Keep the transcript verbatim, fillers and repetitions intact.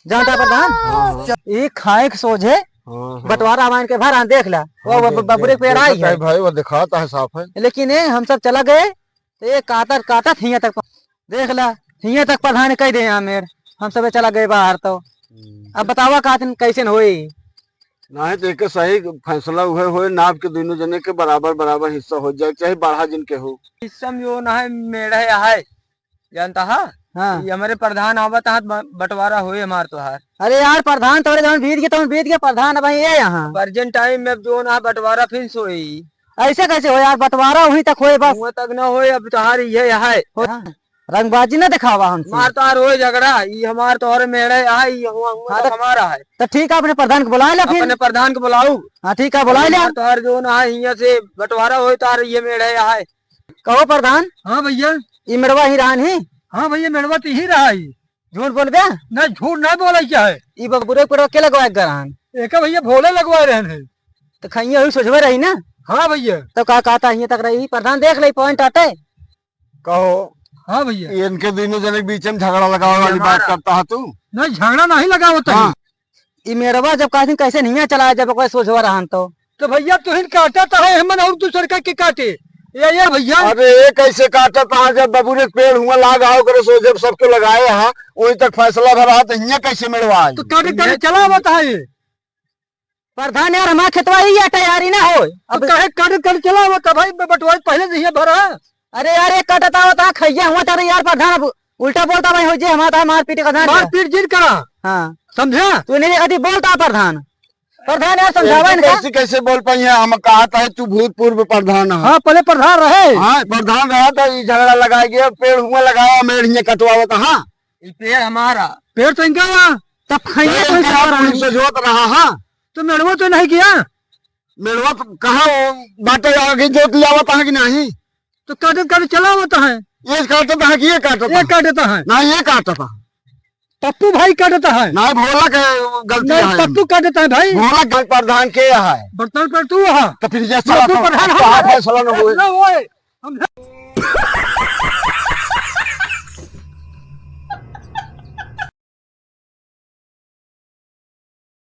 जानता प्रधान? हाँ, हाँ। ई खाए के सोझे हाँ, हाँ। बंटवारा हमारे के भर, हाँ, देख ला। वो, हाँ, वो दे-, बबुरे दे-, के पेड़ देखा आई है। है भाई, वो दिखाता है साफ है। लेकिन ये हम सब चला गए, तो ये काटत, काटत हियाँ तक, देख ला, हियाँ तक प्रधान कह दे यहाँ मेर, हम सब चला गए बाहर तो। हम्म। अब बतावा कातिन कैसे न होई? नहीं तो एक सही फैसला उहे होए, नाप के दोनों जने के बराबर, बराबर हिस्सा हो जाए, चाहे बारह जन के हो। हिस्सा में वो ना है, मेढ़े है। जानता हा? हाँ। ये हमारे प्रधान आवत हाथ ब-, बंटवारा होए हमार तोहार। अरे यार, प्रधान तोरे जौन बीत गए, तौन बीत गए, प्रधान अब ये यहाँ। Present time में अब जो ना बंटवारा फिर से होई। ऐसे कैसे हो यार, बंटवारा वहीं तक होए बस। वहाँ तक ना होए, अब तोहार ये है। हो, हाँ। रंगबाजी ना दिखावा हमसे। हमार तोहार होए झगड़ा, ये हमार तोहरे मेढ़े है, ये हुआ, हुआ हाँ, तक तो, हमारा है। तो ठीक है, अपने प्रधान को बुला ले फिर। अपने प्रधान को बुलाऊ। हाँ, ठीक है, बुला ले। हमार तोहार जो ना है, यहाँ से बंटवारा होए, तोहार ये मेढ़े है। कहो प्रधान। हाँ भैया। ई मेड़वा ही रहन ही? हाँ भैया, मेड़वा तो ही रहा ही। झूठ बोलबे? नहीं, झूठ नहीं बोला क्या है? ई बबुरे पेड़वा के लगवाए के रहन? एका भैया भोले लगवाए रहन है। तो खैया हुई सोझवे रही ना? हाँ भैया। तो का कहता हियाँ तक रही? प्रधान देख ले point आटे। कहो। हाँ भैया। इनके दोनों जने के बीच में झगड़ा लगावे वाली बात करता है तू? नहीं, झगड़ा नहीं लगावत है। हाँ। ई मेड़वा जब काटिन कैसे नहीं चलाया, जब ओकर सोझवा रहन तो? तो भैया तुहिन काटत है, हमन और दूसर का के काटे? ये, ये भैया। अरे ये कैसे काटत है, जब बबुरे के पेड़ हुआ लाग आओ करे सोझे सबके लगाए हा, वहीं तक फैसला भरा तो हियाँ कैसे मेड़वा आई? तो काटे काटे चला बताए। प्रधान यार, हमार खेतवा ही है, तैयारी ना हो। अब अब काहे काटे काटे चला बताए भाई, बंटवारा पहले से ही भरा। अरे यार, एक कटता होता, खैया हुआ था यार प्रधान, अब उल्टा बोलता भाई हो जे, हमारा था मारपीट का धान। मारपीट जिन करा। हाँ। समझा? तू नहीं कभी बोलता प्रधान। प्रधान यार, समझावा इनका। कैसे, कैसे बोल पाई है? हम कहा था तू भूतपूर्व प्रधान है। हाँ, पहले प्रधान रहे। हाँ, प्रधान रहा था, ये झगड़ा लगा गया, पेड़ हुआ लगाया, मेड़ हियाँ कटवावत, हाँ। ये पेड़ हमारा। पेड़ तो इनका हुआ। तब खैया पेड़ कोई इनका सवाल हुआ, नहीं। पुलिस से जोत रहा, हाँ। तो मेड़वा तो नहीं किया। मेड़वा तो कहाँ बाटे, आगे जोत ले आवत है कि नहीं? तो काटत काटत चला आवत है। ये काटत है कि ये काटत ये है? काटत है। ना, ये काटत है। पप्पू भाई काटत है। ना, भोला के गलती नहीं, है। पप्पू काटत है भाई। भोला के प्रधान के है? बर्तन पर तू है। तो फिर ये पप्पू साला प्रधान तो है। फैसला न होए। न होए। हम